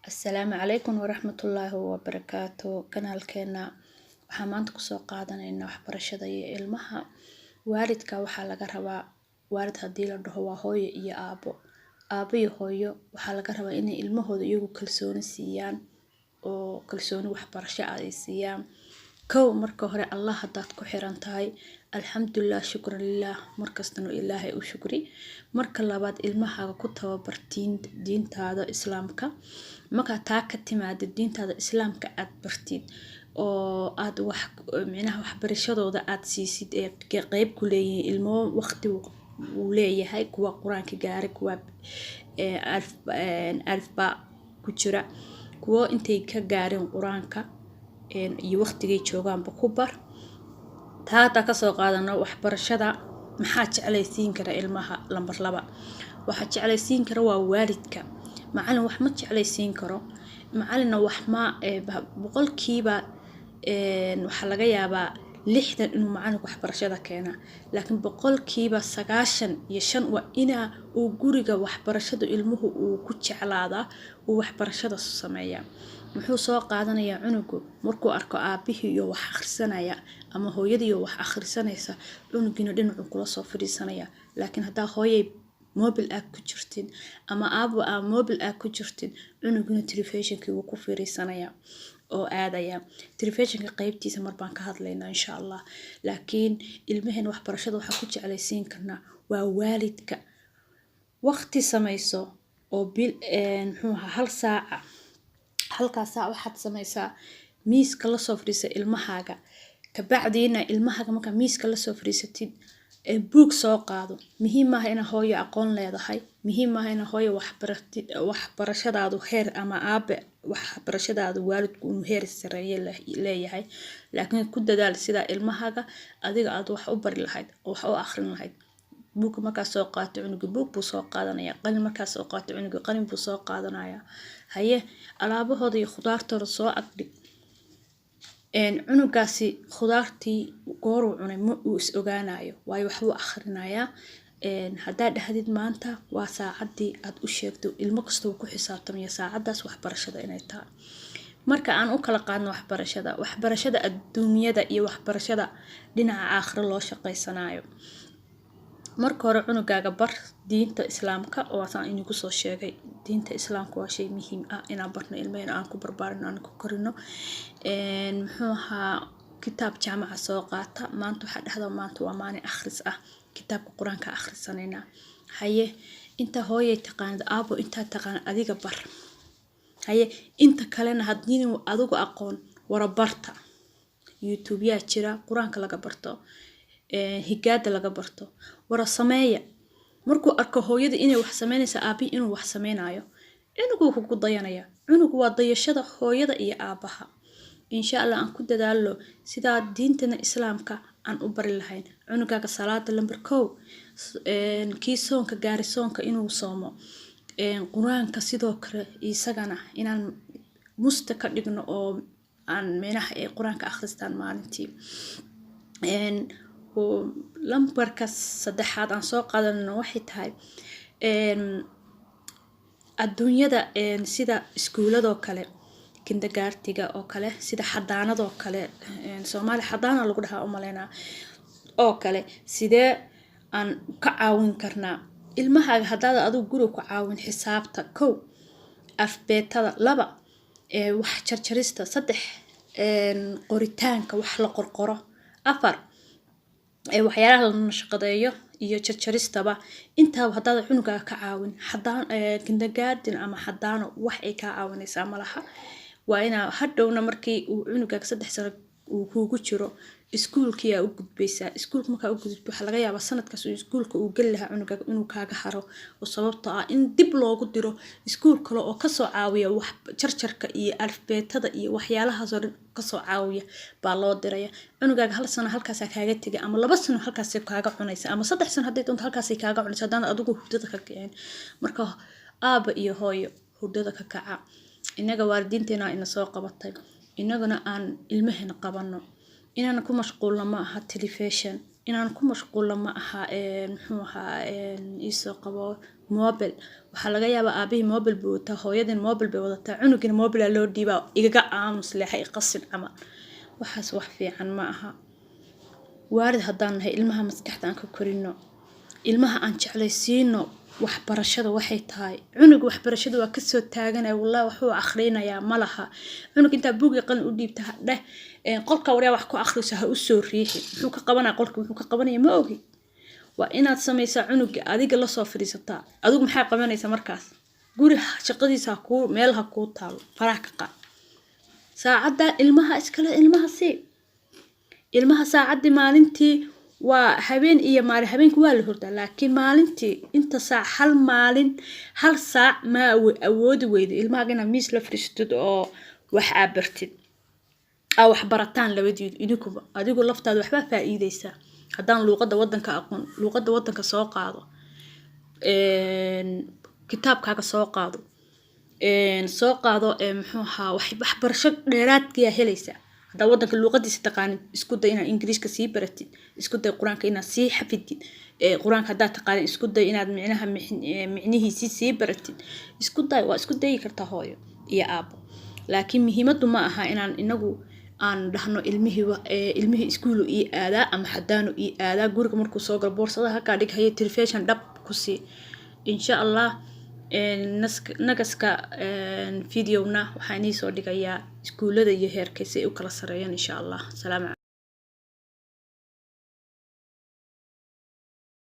Asalaamu calaykum waraxmatullaahi wabarakaatu. Kanaalkeena waxaa maanta kusoo qaadanaynaa waxbarashada iyo ilmaha. Waalidka waxaa laga rabaa, waalid haddii la dhaho waa hooyo iyo aabo. Aabo iyo hooyo waxaa laga rabaa inay ilmahooda iyagu kalsooni siiyaan oo kalsooni waxbarasho ay siiyaan. Kow, marka hore Allah haddaad ku xiran tahay, alxamdulilah, shukran lilah, markastana Ilaahay u shukri. Marka labaad, ilmahaaga ku tababar diintaada Islaamka. Markaa taa ka timaadid, diintaada Islaamka aad bartid oo aad wax micnaha waxbarashadooda aad siisid ee qeyb ku leeyihiin. Ilmo waqti uu leeyahay, kuwa Qur-aanka gaaray, kuwa alifba ku jira, kuwo intay ka gaarin Qur-aanka iyo waqtigay joogaanba ku bar. Taa haddaa kasoo qaadano, waxbarashada maxaa jeclaysiin kara ilmaha? Lambar 2, waxaa jeclaysiin kara waa waalidka. Macalin wax ma jeclaysiin karo, macalinna wax ma boqolkiiba waxaa laga yaabaa 60 inuu macalinku waxbarashada keena, laakiin 95% waa inaa uu guriga waxbarashada ilmuhu uu ku jeclaadaa, uu waxbarashada sameeyaa. Muxuu soo qaadanayaa cunugu markuu arko aabihii iyo wax akhrisanaya ama hooyadii wax akhrisanaysa? Cunugiina dhinacuu kula soo fadhiisanaya. Laakiin haddaa hooyay mobil aad ku jirtid ama aabo aa mobil aad ku jirtid, cunugina telefishinkii wuu ku fariisanaya oo aadaya telefishinka. Qeybtiisa mar baan ka hadlaynaa, insha Allah. Laakiin ilmaheen waxbarashada waxaa ku jeclaysiin karnaa waa waalidka. Waqti samayso oo bil, muxuu ahaa, hal saaca. Halkaas saac waxaad samaysaa miiska lasoo fadhiisa ilmahaaga. Kabacdiina ilmahaaga markaa miiska lasoo fadhiisatid, buug soo qaado. Muhiim maaha inaa hooyo aqoon leedahay, muhiim maaha inaa hooyo waxbaratid, waxbarashadaadu heer, ama aabe waxbarashadaadu, waalidku inuu heer sareeye leeyahay, laakiin ku dadaal sidaa ilmahaaga adiga aad wax u bari lahayd oo wax u akhrin lahayd. Buugga markaa soo qaato, cunuga buug buu soo qaadanaya. Qalin markaa soo qaato, cunuga qalin buu soo qaadanaya. Haye, alaabahooda iyo khudaartooda soo agdhig. Cunugaasi khudaartii gooruu cunay ma uu is ogaanayo, waayo waxbuu akhrinayaa. Haddaa dhahdid maanta waa saacaddii aad u sheegto, ilmo kasta wuu ku xisaabtamaya saacaddaas waxbarashada inay tahay. Marka aan u kala qaadno waxbarashada, waxbarashada adduunyada iyo waxbarashada dhinaca aakhiro loo shaqaysanayo. Marka hore cunugaaga bar diinta Islaamka oo asaan idinku soo sheegay. Diinta Islaamka waa shay muhiim ah inaan barno ilmahena, aan ku barbaarino, aan ku korino. Muxuu ahaa, kitaab jaamaca soo qaata. Maanta waxaa dhahda, maanta waa maalin akhris ah, kitaabka Qur-aanka akhrisanaynaa. Haye, inta hooyay taqaanid, aabo intaa taqaanid, adiga bar. Haye, inta kalena haddii adigu aqoon warabarta, YouTube yaa jira Qur-aanka laga barto, higaada laga barto, wara sameeya. Markuu arko hooyada inay wax sameynaysa, aabihi inuu wax sameynayo, cunugu wuxuu ku dayanaya. Cunugu waa dayashada hooyada iyo aabaha. Insha Allah aan ku dadaalo sidaa diintana Islaamka aan u bari lahayn cunugaaga. Salaada lambar 1, kii soonka gaari soonka inuu soomo, Qur-aanka sidoo kale isagana inaan musta ka dhigno oo aan meenaha ay Qur-aanka akhristaan maalintii. Lambarka saddexaad aan soo qaadanno waxay tahay adduunyada, sida iskuuladoo kale, kindergarten-ka oo kale, sida xadaanadoo kale, Soomaali xadaana lagu dhahaa umaleynaa, oo kale, sidee aan ka caawin karnaa ilmahaaga haddaad adigu guriga ku caawin? Xisaabta 1, alifbeetada 2, wax jarjarista 3, qoritaanka wax la qorqoro 4, waxyaalaha la nashqadeeyo iyo jarjaristaba. Intaaba haddaad cunugaaga ka caawin, xadaan kindergarten ama xadaano wax ay kaa caawinaysaa malaha. Waa inaa hadhowna markii uu cunugaaga 3 sano uu kuugu jiro, iskuulkiyaa u gudbaysaa. Iskuulka markaa u gudubto, waxaa laga yaabaa sanadkaas uu iskuulka uu geli lahaa cunugaaga inuu kaaga haro, oo sababtoo ah in dib loogu diro iskuul kale oo kasoo caawiya wax jarjarka iyo alifbeetada iyo waxyaalahaasoo dhan kasoo caawiya baa loo diraya. Cunugaaga hal sano halkaasaa kaaga tegay, ama 2 sano halkaasay kaaga cunaysa, ama 3 sano hadday doonto halkaasay kaaga cunaysa, haddaan adigu hurdada ka kicin. Marka aaba iyo hooyo, hurdada ka kaca. Innaga waalidiinteena ina soo qabatay, innaguna aan ilmaheena qabano. Inaan ku mashquulno ma aha telefishin. Inaan ku mashquulno ma aha. Muxuu ahaa, iisoo qabo mobile. Waxaa laga yaabaa aabihii mobile buu wataa, hooyadin mobile bay wadataa, cunugina mobile loo dhiibaa, igaga aamus, leexa, iqasin camal. Waxaas wax fiican ma aha. Waalid haddaan nahay, ilmaha maskaxda aan ka korino, ilmaha aan jeclaysiino waxbarashada. Waxay tahay cunuga waxbarashada waa kasoo taaganaya, wallahi waxuu akhrinayaa ma laha. Cunug intaa buugi qalin u dhiibta, ha dheh qolka waryaa wax ku akhriso, ha usoo riixi. Muxuu ka qabanaya qolka? Muxuu ka qabanaya ma ogi. Waa inaad samaysaa cunuga adiga lasoo fadhiisataa. Adigu maxaa qabanaysaa markaas? Guri shaqadiisa ha kuu meel ha kuu taalo, faraha ka qaad. Saacadda ilmaha iskale, ilmaha sii. Ilmaha saacaddii maalintii waa habeen iyo maalin. Habeenkii waa la hurdaa, laakiin maalintii inta saac, hal maalin hal saac ma awoodi weydo ilmahaga inaad miis la fadhiisatid oo wax aa bartid, aa wax barataan labadiidu idinkuba, adigu laftaada waxbaa faa'iideysaa. Haddaan luuqadda waddanka aqoon, luuqadda waddanka soo qaado, kitaabkaaga soo qaado, soo qaado. Muxuu ahaa, waxbarasho dheeraadkiyaa helaysaa haddaa waddanka luuqadiisa taqaanid. Isku day inaad Ingiriiska sii baratid, isku day Qur-aanka inaad sii xafidid. Qur-aanka haddaad taqaanid, isku day inaad micnaha micnihiisii sii baratid. Isku day, waa isku dayi kartaa, hooyo iyo aabo. Laakiin muhiimaddu ma aha inaan inagu aan dhahno ilmihii iskuulu ii aadaa ama xadaanu ii aadaa. Guriga markuu soo galo, boorsada halkaa dhig, haye, telefishan dhab ku sii. Insha Allah nagaska videona waxaan iisoo dhigayaa iskuullada iyo heerkay si ay u kala sareeyaan, insha Allah. Salaam.